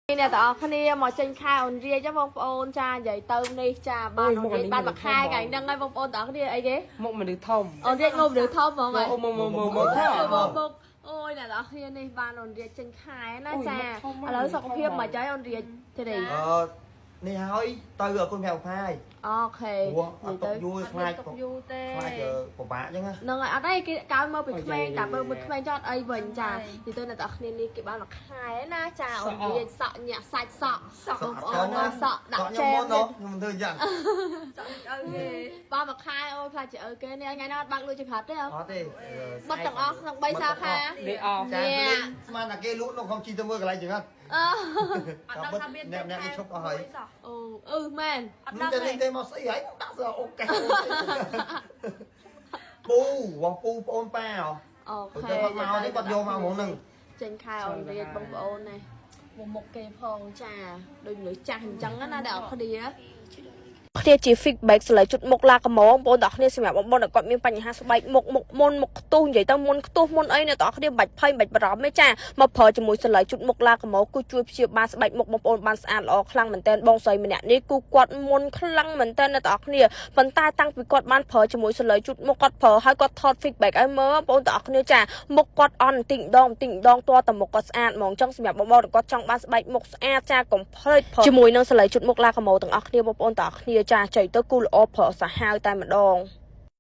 អ្នកទាំងអស់គ្នាមកចេញខែអូនរាជបងប្អូនចានិយាយទៅនេះចាបានអូនរាជបានមួយខែថ្ងៃហ្នឹងហើយបងប្អូនទាំងអស់គ្នាអីគេ មុខមនុស្សធំ អូនរាជមកមនុស្សធំហ្មងហើយ អូមកមកមកមក មកមកអូយអ្នកទាំងអស់គ្នានេះបានអូនរាជចេញខែណាចាឥឡូវសុខភាពមកចៃអូនរាជទេ អឺនេះហើយទៅអរគុណប្រាប់ផាយ OK ព្រោះអត់ទុកយូរខ្លាច ទុកយូរទេ ខ្លាចពិបាកអញ្ចឹងណា ហ្នឹងហើយអត់អីគេកោយមកពីក្មេងតែមើលមួយក្មេងចោតអីវិញចានិយាយទៅអ្នកទាំងអស់គ្នានេះគេបានមួយខែណាចាអូនរាជសក់ញាក់សាច់សក់សក់បងប្អូនណាសក់ដាក់ចែម ខ្ញុំមុនខ្ញុំធ្វើយ៉ាង បានមួយខែអូយខ្លាចជាឪគេនេះថ្ងៃណាអត់បើកលុយចង្ហាត់ទេ អត់ទេ បិទទាំងអស់ក្នុង3សាខា នេះអស់ ចាស្មានតែគេលក់នោះខ្ញុំជីទៅមើលកន្លែងចង្ហាត់ អឺ អត់ដឹងថាមាន អ្នកអ្នកគេឈប់អស់ហើយ អូអឺមែន អត់ដឹង តែ ទេ ទេមកស្អីហើយដាក់សអូខេពូបងពូប្អូនប៉ាហ៎ អូខេ ទៅគាត់មកនេះគាត់យកមកហ្មងហ្នឹង ចេញខែអូនរៀនបងប្អូននេះមកមុខគេផងចាដូចមនុស្សចាស់អញ្ចឹងណាអ្នកនរគ្នាគ្នាជា feedback សលេជុតមុខឡាកម៉ងបងប្អូនទាំងគ្នាសម្រាប់បងប្អូនដែលគាត់មានបញ្ហាស្បែកមុខមុខមុនមុខខ្ទុះនិយាយទៅមុនខ្ទុះមុនអីអ្នកទាំងគ្នាមិនបាច់ភ័យមិនបាច់បារម្ភទេចាមកប្រើជាមួយសលេជុតមុខឡាកម៉ងគឺជួយព្យាបាលស្បែកមុខបងប្អូនបានស្អាតល្អខ្លាំងមែនទែនបងស្រីម្នាក់នេះគឺគាត់មុនខ្លាំងមែនទែនអ្នកទាំងគ្នាប៉ុន្តែតាំងពីគាត់បានប្រើជាមួយសលេជុតមុខគាត់ប្រើហើយគាត់ថត feedback ឲ្យមើលបងប្អូនទាំងគ្នាចាមុខគាត់អន់បន្តិចម្ដងបន្តិចម្ដងទាល់តែមុខគាត់ស្អាតហ្មងចឹងសម្រាប់បងប្អូនដែលគាត់ចង់បានស្បែកមុខស្អាតចាកុំភ្លេចប្រើជាមួយនឹងសលេជុតមុខឡាកម៉ូទាំងអស់គ្នាបងប្អូនទាំងអស់គ្នាចាចៃទៅគូល្អប្រើសាហាវតែម្ដង។